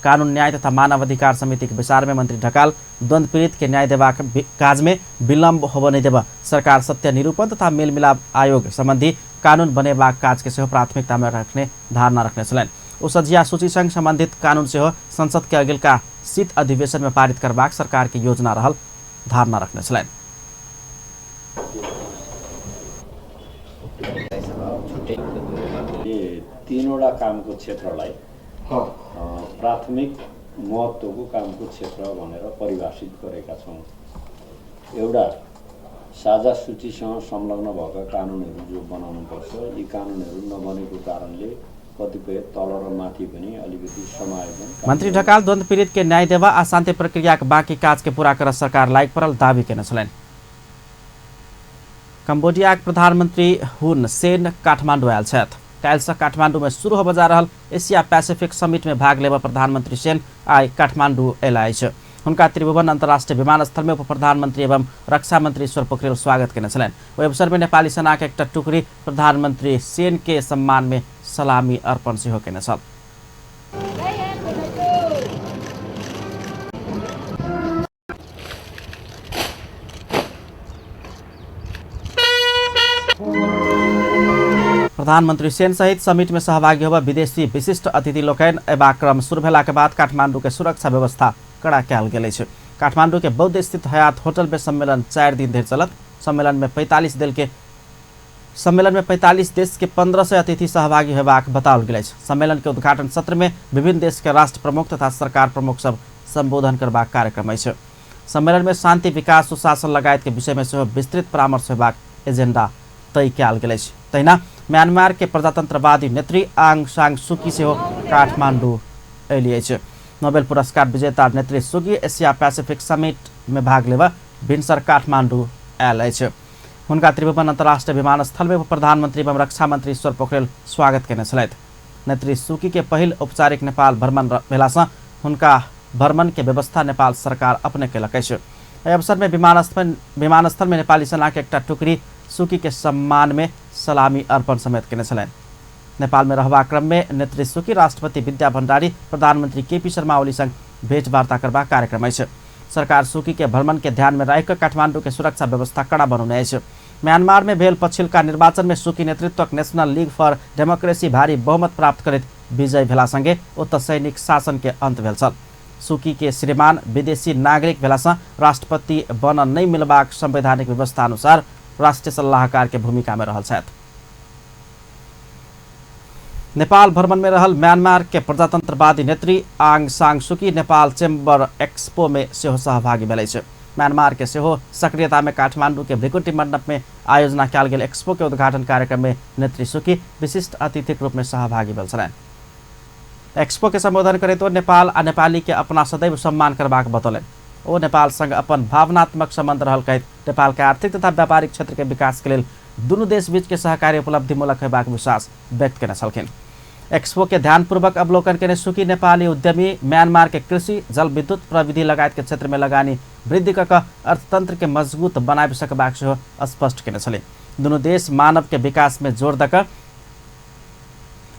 [SPEAKER 1] कानून न्याय तथा मानव अधिकार समिति के बैसार में मंत्री ढकाल द्वंद्व पीड़ित के न्याय देबाक काज में विलंब होबऽ नहि देबऽ सरकार सत्य निरूपण तथा मेलमिलाप आयोग संबंधी कानून बनेबाक काज के सेहो प्राथमिकता में रखने धारणा रखने छलनि। ओ सझिया सूची संग संबंधित कानून सेहो संसद के अगिलका शीत अधिवेशन में पारित करबाक सरकार के योजना रहल धारणा रखने छलनि।
[SPEAKER 13] तीनवटा कामको क्षेत्रलाई प्राथमिक महत्त्वको कामको क्षेत्र भनेर परिभाषित गरेका छौँ। एउटा साझा सूचीसँग संलग्न भएका कानुनहरू जो बनाउनुपर्छ, यी कानुनहरू नबनेको कारणले कतिपय तल र माथि पनि अलिकति समायोजन।
[SPEAKER 1] मंत्री ढकाल द्वंद्व पीड़ित के न्याय देवा आ शांति प्रक्रिया के बाकी काज के पूरा कर सरकार लायक पड़ल दावी केने छलनि। कंबोडियाक प्रधानमंत्री हुन सेन काठमांडू आयल छथि। काल्हिसँ काठमांडू में शुरू होबय जा रहल एशिया पैसिफिक समिट में भाग लेबऽ प्रधानमंत्री सेन आइ काठमांडू अयला अछि। हुनका त्रिभुवन अंतर्राष्ट्रीय विमानस्थल में उप प्रधानमंत्री एवं रक्षा मंत्री ईश्वर पोखरेल स्वागत केने छलनि। ओहि अवसर में नेपाली सेना के एकटा टुकड़ी प्रधानमंत्री सेन के सम्मान में सलामी अर्पण सेहो केने छल। प्रधानमंत्री सेन सहित समिट में सहभागी होबऽ विदेशी विशिष्ट अतिथि लोकनि अयबाक क्रम शुरू भेला के बाद काठमांडू के सुरक्षा व्यवस्था कड़ा कयल गेल अछि। काठमांडू के बौद्ध स्थित हयात होटल में सम्मेलन 4 दिन धरि चलत। सम्मेलन में 45 देश के 1500 अतिथि सहभागी होबाक बताओल गेल अछि। सम्मेलन के उद्घाटन सत्र में विभिन्न देश के राष्ट्र प्रमुख तथा सरकार प्रमुख सब संबोधन करबाक कार्यक्रम अछि। सम्मेलन में शांति, विकास, सुशासन लगायत के विषय में सेहो विस्तृत परामर्श होबाक एजेंडा तय कयल गेल अछि। तहिना म्यांमार के प्रजातंत्रवादी नेत्री आंग सान सुकी सेहो काठमांडू अयली अछि। नोबेल पुरस्कार विजेता नेत्री सुकी एशिया पैसिफिक समिट में भाग लेबऽ भिनसर काठमांडू आयल अछि। हुनका त्रिभुवन अंतर्राष्ट्रीय विमानस्थल में उप प्रधानमंत्री एवं रक्षा मंत्री ईश्वर पोखरेल स्वागत केने छलथि। नेत्री सुकी के पहिल औपचारिक नेपाल भ्रमण भेलासँ हुनका भ्रमण के व्यवस्था नेपाल सरकार अपने केलक अछि। एहि अवसर में विमानस्थल में नेपाली सेना के एकटा टुकड़ी सुकी के सम्मान में सलामी अर्पण समेत केने छलनि। नेपाल में रहबाक क्रम में नेत्री सुकी राष्ट्रपति विद्या भण्डारी, प्रधानमंत्री केपी शर्मा ओली संग भेंटवार्ता करबाक कार्यक्रम अछि। सरकार सुकी के भ्रमण के ध्यान में राखि कऽ काठमांडू के सुरक्षा व्यवस्था कड़ा बनौने अछि। म्यांमार में भेल पछिलका निर्वाचन में सुकी नेतृत्वक नेशनल लीग फॉर डेमोक्रेसी भारी बहुमत प्राप्त करैत विजय भेला संगे ओतऽ सैनिक शासन के अंत भेल छल। सुकी के श्रीमान विदेशी नागरिक भेलासँ राष्ट्रपति बनऽ नहि मिलबाक संवैधानिक व्यवस्था अनुसार राष्ट्रीय सलाहकार के भूमिका में रहल छथि। नेपाल भ्रमण में रहल म्यांमार के प्रजातंत्रवादी नेत्री आंग सान सुकी नेपाल चेम्बर एक्सपो में सेहो सहभागी भेल अछि। म्यांमार के सेहो सक्रियता में काठमांडू के भृकुटी मंडप में आयोजना कयल गेल एक्सपो के उद्घाटन कार्यक्रम में नेत्री सुकी विशिष्ट अतिथि के रूप में सहभागी भेल छलनि। एक्सपो के संबोधन करैत ओ नेपाल आ नेपाली के अपना सदैव सम्मान करबाक बतौलनि। ओ नेपाल संग अपन भावनात्मक संबंध रहल कहैत नेपाल के आर्थिक तथा व्यापारिक क्षेत्र के विकास के लेल दुनू देश बीच के सहकार्य उपलब्धिमूलक होयबाक विश्वास व्यक्त केने छलखिन। एक्सपो के ध्यानपूर्वक अवलोकन केने सुकी नेपाली उद्यमी म्यांमार के कृषि, जल विद्युत प्रविधि लगायत के क्षेत्र में लगानी वृद्धि कऽ अर्थतंत्र के मजबूत बनाबि सकबाक सेहो स्पष्ट केने छलै। दुनू देश मानव के विकास में जोर दऽ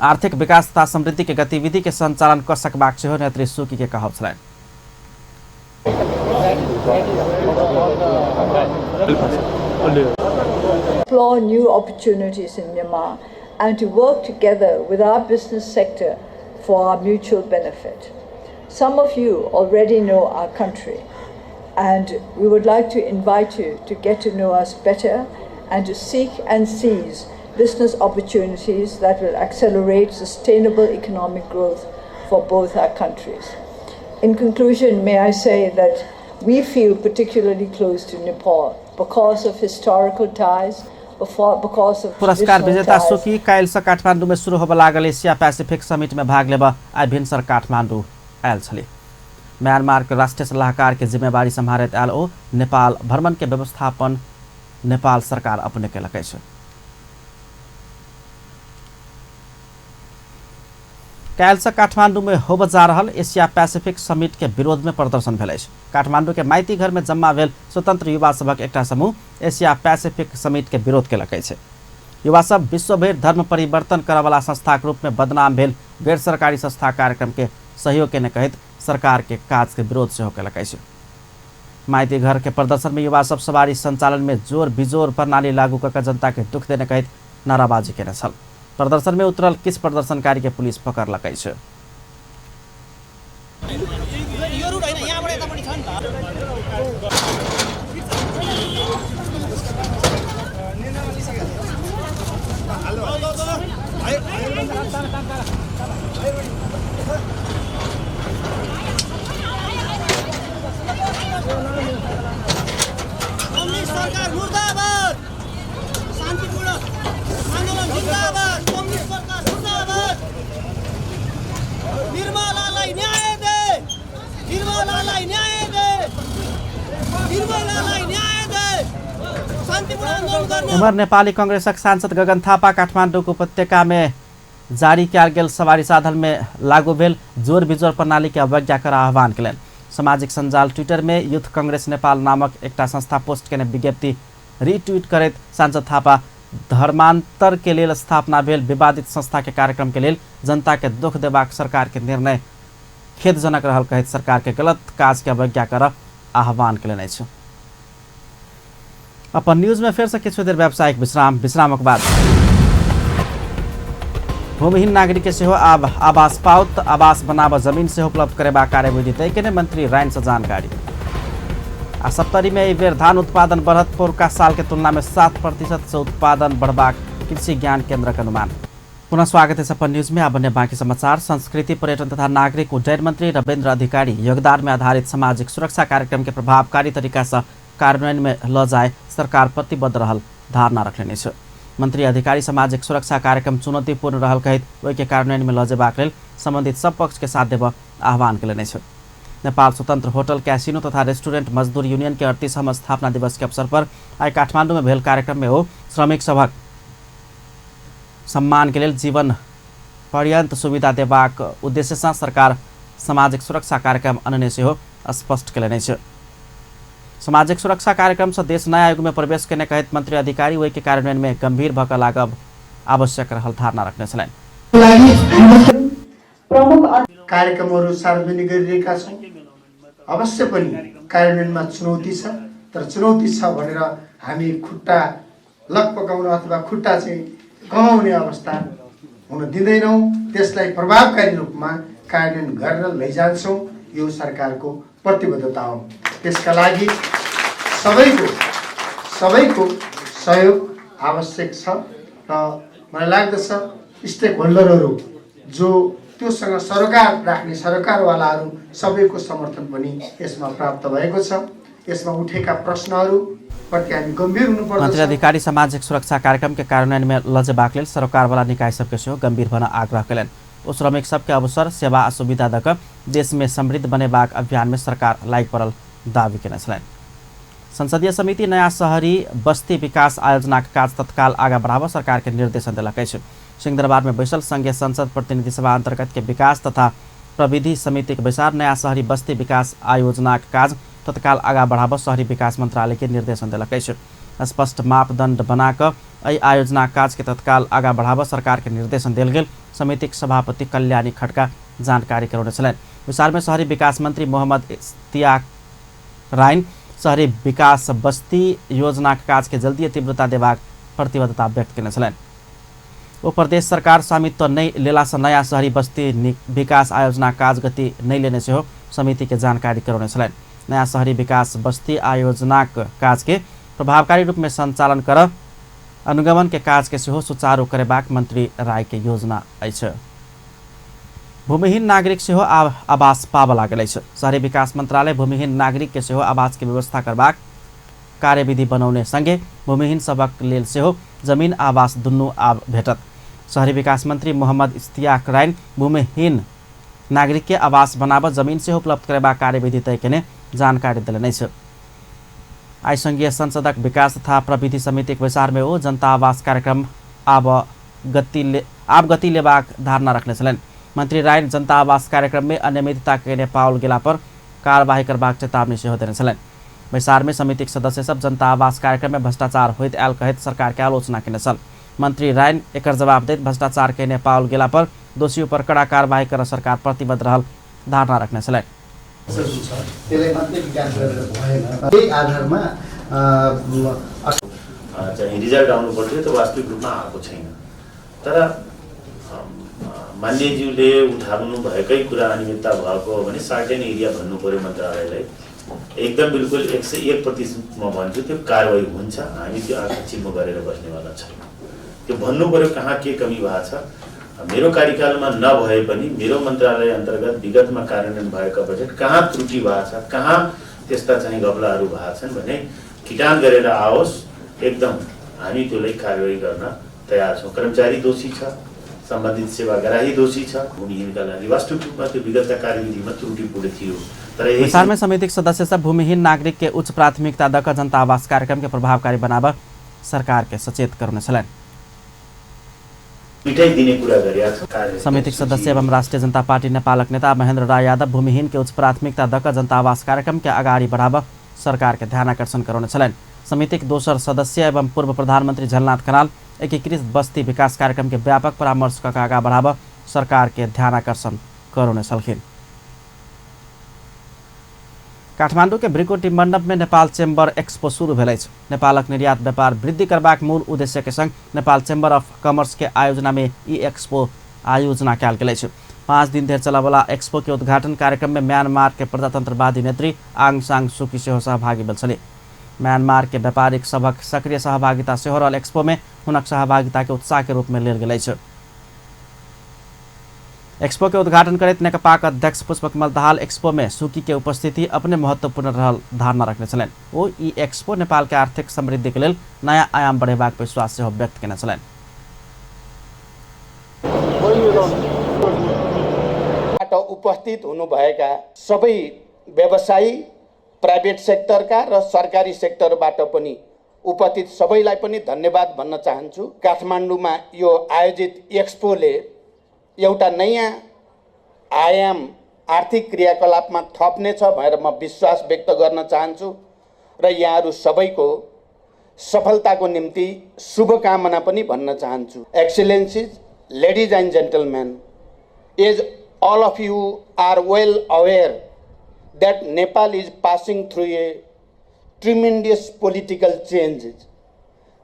[SPEAKER 1] आर्थिक विकास तथा समृद्धि के गतिविधि के संचालन कऽ सकबाक सेहो नेत्री सुकी के कहब छलनि।
[SPEAKER 14] Explore new opportunities in Myanmar and to work together with our business sector for our mutual benefit. Some of you already know our country, and we would like to invite you to get to know us better and to seek and seize business opportunities that will accelerate sustainable economic growth for both our countries. In conclusion, may I say that we feel particularly close to Nepal because of historical ties, because of
[SPEAKER 1] पुरस्कार विजेता सुकी काल्हि से काठमांडू में शुरू होबय लागल Asia Pacific summit में भाग लेबऽ आइ भिनसर काठमांडू आयल छली। म्यांमार के राष्ट्रीय सलाहकार के जिम्मेवारी सम्हारैत आयल ओ नेपाल भ्रमण के व्यवस्थापन नेपाल सरकार अपने केलक अछि। काल्हि से काठमांडू में होबय जा रहल एशिया पैसिफिक समिट के विरोध में प्रदर्शन भेल अछि। काठमांडू के माइती घर में जम्मा भेल स्वतंत्र युवा सभक एकटा समूह एशिया पैसिफिक समिट के विरोध केलक अछि। युवा सब विश्वभरि धर्म परिवर्तन करऽवला संस्थाक रूप में बदनाम भेल गैर सरकारी संस्था कार्यक्रम के सहयोग केने कहैत सरकार के काज के विरोध सेहो केलक अछि। माइती घर के प्रदर्शन में युवा सब सवारी संचालन में जोर बिजोर प्रणाली लागू कऽ के जनता के दुख देने कहैत नाराबाजी केने छल। प्रदर्शन में उतरल किछु प्रदर्शनकारी के पुलिस पकड़लक अछि।
[SPEAKER 15] सरकार मुर्दाबाद, शान्तिपूर्ण आन्दोलन जिन्दाबाद, कम्युनिस्ट सरकार मुर्दाबाद, निर्मलालाई न्याय they, निर्मलालाई न्याय दे, निर्मलालाई न्याय दे, शान्तिपूर्ण आन्दोलन गर्ने।
[SPEAKER 1] एम्हर नेपाली कांग्रेसक सांसद गगन थापा काठमाडौँको उपत्यका में जारी कयल गेल सवारी साधन में लागू भेल जोर बिजोर प्रणाली के अवज्ञा कर आह्वान केलनि। सामाजिक सञ्जाल ट्विटर में यूथ कांग्रेस नेपाल नामक एकटा संस्था पोस्ट केने विज्ञप्ति रिट्वीट करैत सांसद थापा धर्मांतर के लेल स्थापना भेल विवादित संस्था के कार्यक्रम के लेल जनता के दुख देबाक सरकार के निर्णय खेदजनक रहल कहैत सरकार के गलत काज के अवज्ञा कर आह्वान केलनि अछि। अपन न्यूज में फेर से किछु देर व्यावसायिक विश्राम, विश्रामक बाद भूमिहीन नागरिक के सेहो आब आवास पाओत, आवास बनाब जमीन सेहो उपलब्ध करेबाक कार्यविधि तय केने मंत्री राइन से जानकारी। आ सप्तरी में एहि बेर धान उत्पादन बढ़त, पौरका साल के तुलना में 7% से उत्पादन बढ़बाक कृषि ज्ञान केंद्रक अनुमान। पुनः स्वागत है अपन न्यूज में। अब अन्य बाकी समाचार। संस्कृति, पर्यटन तथा नागरिक उड्डयन मंत्री रविन्द्र अधिकारी योगदान में आधारित सामाजिक सुरक्षा कार्यक्रम के प्रभावकारी तरीका से कार्यान्वयन में ल जाए सरकार प्रतिबद्ध रहल धारणा रखलनि अछि। मंत्री अधिकारी सामाजिक सुरक्षा कार्यक्रम चुनौतीपूर्ण रहल कहैत ओहि के कार्यान्वयन में ल जेबाक लेल संबंधित सब पक्ष के साथ देबऽ आह्वान केलनि अछि। नेपाल स्वतंत्र होटल, कैसिनो तथा रेस्टोरेंट मजदूर यूनियन के 38वां स्थापना दिवस के अवसर पर आइ काठमांडू में भेल कार्यक्रम में ओ श्रमिक सभक सम्मान के लेल जीवन पर्यंत सुविधा देबाक उद्देश्य से सरकार सामाजिक सुरक्षा कार्यक्रम अनने सेहो स्पष्ट केलनि अछि। सामाजिक सुरक्षा कार्यक्रम से देश नया युग में प्रवेश केने कहैत मंत्री अधिकारी ओहि के कार्यान्वयन में गंभीर भऽ कऽ लागब आवश्यक रहल धारणा रखने छलनि।
[SPEAKER 16] प्रमुख कार्यक्रमहरू सार्वजनिक गरिरहेका छौँ। अवश्य पनि कार्यान्वयनमा चुनौती छ, तर चुनौती छ भनेर हामी खुट्टा लकपकाउन अथवा खुट्टा चाहिँ कमाउने अवस्था हुन दिँदैनौँ। त्यसलाई प्रभावकारी रूपमा कार्यान्वयन गरेर लैजान्छौँ, यो सरकारको प्रतिबद्धता हो। त्यसका लागि सबैको सबैको सहयोग आवश्यक छ र मलाई लाग्दछ स्टेक होल्डरहरू जो त्योसँग सरोकार राख्ने सरकारवालाहरू सबैको समर्थन पनि यसमा प्राप्त भएको छ। यसमा उठेका प्रश्नहरूप्रति हामी गम्भीर हुनुपर्दछ।
[SPEAKER 1] मन्त्री अधिकारी सामाजिक सुरक्षा कार्यक्रम के कार्यान्वयन में लजेबाक लेल सरकारवाला निकाय सबके सेहो गंभीर बन आग्रह कयलनि। ओ श्रमिक सबके अवसर, सेवा आ सुविधा दऽ कऽ देश में समृद्ध बनेबाक अभियान में सरकार लागि पड़ल दावी केने छलनि। संसदीय समिति नया शहरी बस्ती विकास आयोजनाक काज तत्काल आगाँ बढ़ाबऽ सरकार के निर्देशन देलक अछि। सिंहदरबार में बैसल संघीय संसद प्रतिनिधि सभा अंतर्गत के विकास तथा प्रविधि समितिक बैसार नया शहरी बस्ती विकास आयोजनाक काज तत्काल आगाँ बढ़ाबऽ शहरी विकास मंत्रालय के निर्देशन देलक अछि। स्पष्ट मापदंड बना कऽ एहि आयोजनाक काज के तत्काल आगाँ बढ़ाबऽ सरकार के निर्देशन देल गेल समितिक सभापति कल्याणी खड़का जानकारी करौने छलनि। बैसार में शहरी विकास मंत्री मोहम्मद इश्तियाक राइन शहरी विकास बस्ती योजनाक काज के जल्दी तीव्रता देबाक प्रतिबद्धता व्यक्त केने छलनि। ओ प्रदेश सरकार स्वामित्व नहि लेलासँ नया शहरी बस्ती विकास आयोजना काज गति नहि लेने सेहो समिति के जानकारी करौने छलनि। नया शहरी विकास बस्ती आयोजनाक काज के प्रभावकारी रूप में संचालन कर अनुगमन के काज के सेहो सुचारू करेबाक मंत्री राय के योजना अछि। भूमिहीन नागरिक सेहो आवास पाबऽ लागल अछि। शहरी विकास मंत्रालय भूमिहीन नागरिक के सेहो आवास के व्यवस्था करबाक कार्यविधि बनौने संगे भूमिहीन सभक लेल सेहो जमीन आवास दुनू आब भेटत। शहरी विकास मंत्री मोहम्मद इश्तियाक राइन भूमिहीन नागरिक के आवास बनाबऽ जमीन सेहो उपलब्ध करेबाक कार्यविधि तय केने जानकारी देलनि अछि। आइ संघीय संसदक विकास तथा प्रविधि समितिक बैसार में ओ जनता आवास कार्यक्रम आब गति लेबाक धारणा रखने छलनि। मंत्री राय जनता आवास कार्यक्रम में अनियमितता केने पाओल गेला पर कार्यवाही करबाक चेतावनी सेहो देने छलनि। बैसार में समितिक सदस्य सब जनता आवास कार्यक्रम में भ्रष्टाचार होइत आयल कहैत सरकार के आलोचना केने छल। मंत्री राय एकर जवाब दैत भ्रष्टाचार केने पाओल गेला पर दोषी पर कड़ा कार्यवाही कर सरकार प्रतिबद्ध रहल धारणा रखने छलनि।
[SPEAKER 16] त्यसलाई मात्रै विकास गरेर भएन, त्यही आधारमा
[SPEAKER 17] चाहिँ रिजल्ट आउनु पर्थ्यो त्यो वास्तविक रूपमा आएको छैन। तर मान्यज्यूले उठाउनु भएकै कुरा अनियमितता भएको हो भने सर्टेन एरिया भन्नु पर्यो मन्त्रालयलाई। एकदम बिल्कुल 101% म भन्छु त्यो कारवाही हुन्छ, हामी त्यो आँखा चिम्म गरेर बस्नेवाला छैनौँ। त्यो भन्नु पर्यो कहाँ के कमी भएको छ। मेरो कार्यकालमा नभए पनि मेरो मन्त्रालय अन्तर्गत विगतमा कार्यान्वयन भएका बजेट कहाँ त्रुटि भएको छ, कहाँ त्यस्ता चाहिँ घपलाहरू भएको छन् भने खिटान गरेर आओस्, एकदम हामी त्यसलाई कारवाही गर्न तयार छौँ। कर्मचारी दोषी छ, सम्बन्धित सेवाग्राही दोषी छ, भूमिहीनका लागि वास्तविक रूपमा त्यो विगतका कार्यविधिमा त्रुटिपूर्ण थियो। तर
[SPEAKER 1] बैसार में समितिक सदस्य सब भूमिहीन नागरिक के उच्च प्राथमिकता दक जनता आवास कार्यक्रम के प्रभावकारी बनाब सरकार के सचेत करने छलनि।
[SPEAKER 17] मिटाइदिने कुरा गरेका छौँ।
[SPEAKER 1] समितिक सदस्य एवं राष्ट्रिय जनता पार्टी नेपालक नेता महेन्द्र राय यादव भूमिहीन के उच्च प्राथमिकता दक जनता आवास कार्यक्रम के अगाडि बढ़ाब सरकार के ध्यानाकर्षण करौने छलनि। समितिक दोसर सदस्य एवं पूर्व प्रधानमन्त्री झलनाथ खनाल एकीकृत बस्ती विकास कार्यक्रम के व्यापक परामर्श कऽ आगाँ बढ़ाब सरकार के ध्यानाकर्षण करौने छलखिन। काठमाडौँ के भ्रिकुटी मंडप में नेपाल चेम्बर एक्सपो शुरू भेल अछि। नेपालक निर्यात व्यापार वृद्धि करबाक मूल उद्देश्य के संग नेपाल चेम्बर ऑफ कॉमर्स के आयोजना में ई एक्सपो आयोजना कयल गेल अछि। 5 दिन धरि चलयवला एक्सपो के उद्घाटन कार्यक्रम में म्यांमार के प्रजातंत्रवादी नेत्री आंग सान सू की सेहो सहभागी भेल छलीह। म्यांमार के व्यापारिक सभक सक्रिय सहभागिता सेहो रहल एक्सपो में हुनक सहभागिता के उत्साह के रूप में लेल गेल अछि। एक्सपो के उद्घाटन करैत नेकपाक अध्यक्ष पुष्पकमल दाहाल एक्सपो में सुकी के उपस्थिति अपने महत्वपूर्ण रहल धारणा रखने छलनि। ओ ई एक्सपो नेपाल के आर्थिक समृद्धि के लेल नयाँ आयाम बढ़ेबाक विश्वास सेहो व्यक्त केने छलनि।
[SPEAKER 18] उपस्थित हुनुभएका सबै व्यवसायी, प्राइभेट सेक्टरका र सरकारी सेक्टरबाट पनि उपस्थित सबैलाई पनि धन्यवाद भन्न चाहन्छु। काठमाडौँमा यो आयोजित एक्सपोले एउटा नयाँ आयाम आर्थिक क्रियाकलापमा थप्नेछ भनेर म विश्वास व्यक्त गर्न चाहन्छु र यहाँहरू सबैको सफलताको निम्ति शुभकामना पनि भन्न चाहन्छु। Excellencies, ladies and gentlemen, as all of you are well aware that Nepal is passing through a tremendous political changes.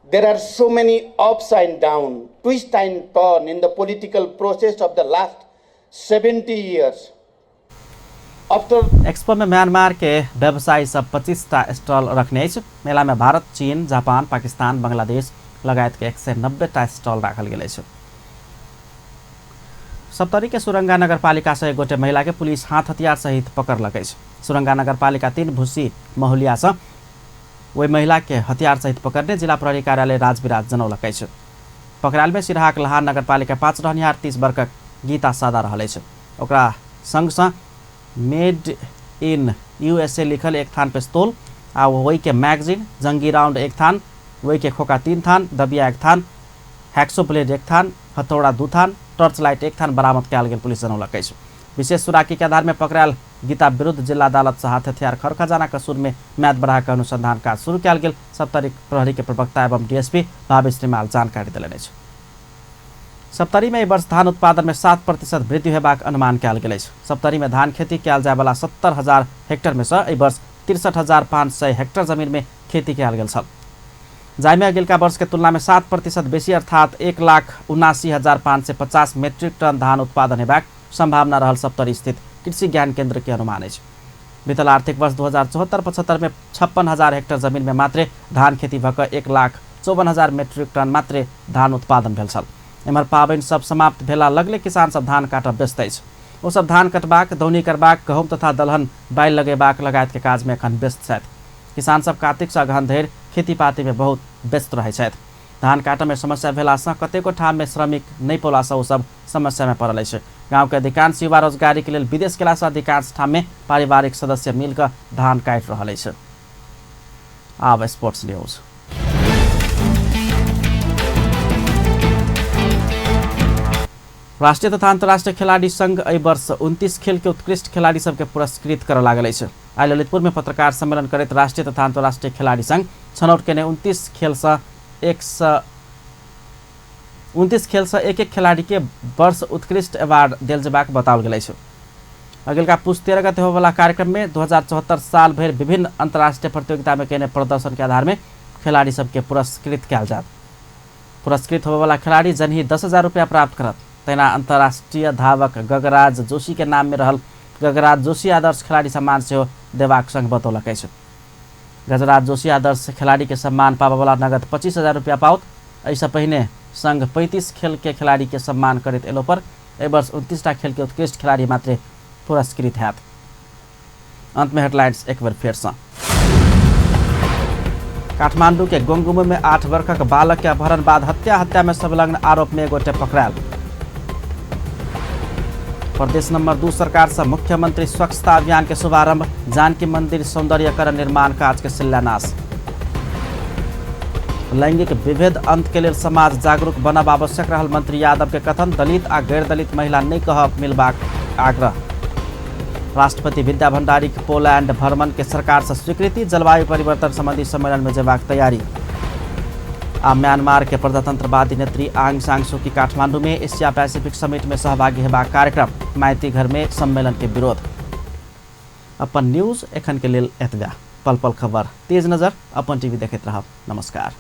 [SPEAKER 18] There are so many ups and downs, twist and turn in the political process of the last 70 years. After
[SPEAKER 1] expo में Myanmar के व्यवसायी सब 25टा stall रखने अछि। मेला में भारत, चीन, Japan, Pakistan, Bangladesh लगायत के 190टा स्टॉल राखल गेल अछि। सप्तरी के सुरंगा नगरपालिका से एक गोटे महिला के पुलिस हाथ हथियार सहित पकड़लक अछि। सुरंगा नगरपालिका 3 भूसी महुलिया से ओहि महिला के हथियार सहित पकड़ने जिला प्रहरी कार्यालय राजविराज जनौलक अछि। पकड़ायल में सिरहाक लहान नगरपालिका 5 रहनिहार 30 वर्षक गीता सादा रहल अछि। ओकरा संगसँ मेड इन यूएसए लिखल एक थान पिस्तौल आ वही के मैगजीन, जंगी राउंड एक थान, वही के खोका 3 थान, दबिया 1 थान, हैक्सो ब्लेड 1 थान, हथौड़ा 2 थान, टॉर्च लाइट 1 थान बरामद कयल गेल पुलिस जनौलक अछि। विशेष सुराकी के आधार में पकड़ायल गीता विरुद्ध जिला अदालत से हाथ हथियार खर खजाना कसूर में म्याद बढ़ाकर अनुसंधान कार्य शुरू कयल गेल सप्तरी प्रहरी के प्रवक्ता एवं डीएसपी भावेश रिमाल जानकारी देलनि अछि। सप्तरी में एहि वर्ष धान उत्पादन में 7% वृद्धि होबाक अनुमान कयल गेल अछि। सप्तरी में धान खेती कयल जायवला 70,000 हेक्टर में से एहि वर्ष 63,500 हेक्टर जमीन में खेती कयल गेल छल, जाहिमे अगिलका वर्ष के तुलना में 7% बेसी अर्थात 1,79,550 मेट्रिक टन धान उत्पादन हेबाक संभावना रहल सप्तरी स्थित कृषि ज्ञान केंद्र के अनुमान अछि। बीतल आर्थिक वर्ष 2074-75 में 56,000 हेक्टर जमीन में मात्रे धान खेती भऽ कऽ 1,54,000 मेट्रिक टन मात्रे धान उत्पादन भेल छल। एम्हर पाबनि सब समाप्त भेला लगले किसान सब धान काटब व्यस्त अछि। ओ सब धान कटबाक, दौनी करबाक, गहूँम तथा दलहन बालि लगेबाक लगायत के काज में एखन व्यस्त छथि। किसान सब कार्तिक से अगहन धरि खेतीपाती में बहुत व्यस्त रहै छथि। धान काटऽ में समस्या भेलासँ कतेको ठाम में श्रमिक नहि पौलासँ ओ सब समस्या में पड़ल अछि। गाँव के अधिकांश युवा रोजगारी के लेल विदेश गेलासँ अधिकांश ठाम में पारिवारिक सदस्य मिलकर धान काटि रहल अछि। आब स्पोर्ट्स न्यूज। राष्ट्रीय तथा अंतर्राष्ट्रीय खिलाड़ी संघ एहि वर्ष 29 खेल के उत्कृष्ट खिलाड़ी सबके पुरस्कृत करऽ लागल अछि। आइ ललितपुर में पत्रकार सम्मेलन करैत राष्ट्रीय तथा अंतर्राष्ट्रीय खिलाड़ी संघ छनौट केने 29 खेल से 29 खेल से एक एक खिलाड़ी के वर्ष उत्कृष्ट अवार्ड देल जेबाक बताओल गेल अछि। अगिलका पुस 13 गते होबयवला कार्यक्रम में 2074 साल भरि विभिन्न अंतर्राष्ट्रीय प्रतियोगिता में केने प्रदर्शन के आधार में खिलाड़ी सबके पुरस्कृत कयल जायत। पुरस्कृत होबयवला खिलाड़ी जनही 10,000 रुपया प्राप्त करत। तहिना अंतर्राष्ट्रीय धावक गगराज जोशी के नाम में रहल गगराज जोशी आदर्श खिलाड़ी सम्मान सेहो देबाक संघ बतौलक अछि। गजराज जोशी आदर्श खिलाड़ी के सम्मान पाबयवला नगद 25,000 रुपया पाओत। एहिसँ पहिने संघ 35 खेल के खिलाड़ी के सम्मान करैत एलो पर एहि वर्ष 29टा खेल के उत्कृष्ट खिलाड़ी मात्रे पुरस्कृत हैत। अंत में हेडलाइंस एक बेर फेरसँ। काठमांडू के गोंगुमो में 8 वर्षक बालक के अपहरण बाद हत्या, हत्या में संलग्न आरोप में एक गोटे पकड़ायल। प्रदेश नंबर 2 सरकार से मुख्यमंत्री स्वच्छता अभियान के शुभारंभ, जानकी मंदिर सौंदर्यकरण निर्माण कार्य के शिलान्यास। लैंगिक विभेद अंत के लेल समाज जागरूक बनब आवश्यक रहल मंत्री यादव के कथन, दलित आ गैर दलित महिला नहीं कहब मिलबाक आग्रह। राष्ट्रपति विद्या भंडारी के पोलैंड भ्रमण के सरकार से स्वीकृति, जलवायु परिवर्तन संबंधी सम्मेलन में जेबाक तैयारी। आ म्यांमार के प्रजातंत्रवादी नेत्री आंग सान सू की काठमांडू में एशिया पैसिफिक समिट में सहभागी हेबाक कार्यक्रम, माइती घर में सम्मेलन के विरोध। अपन न्यूज एखन के लेल एतबा। पल पल खबर तेज नजर अपन टीवी देखैत रहब। नमस्कार।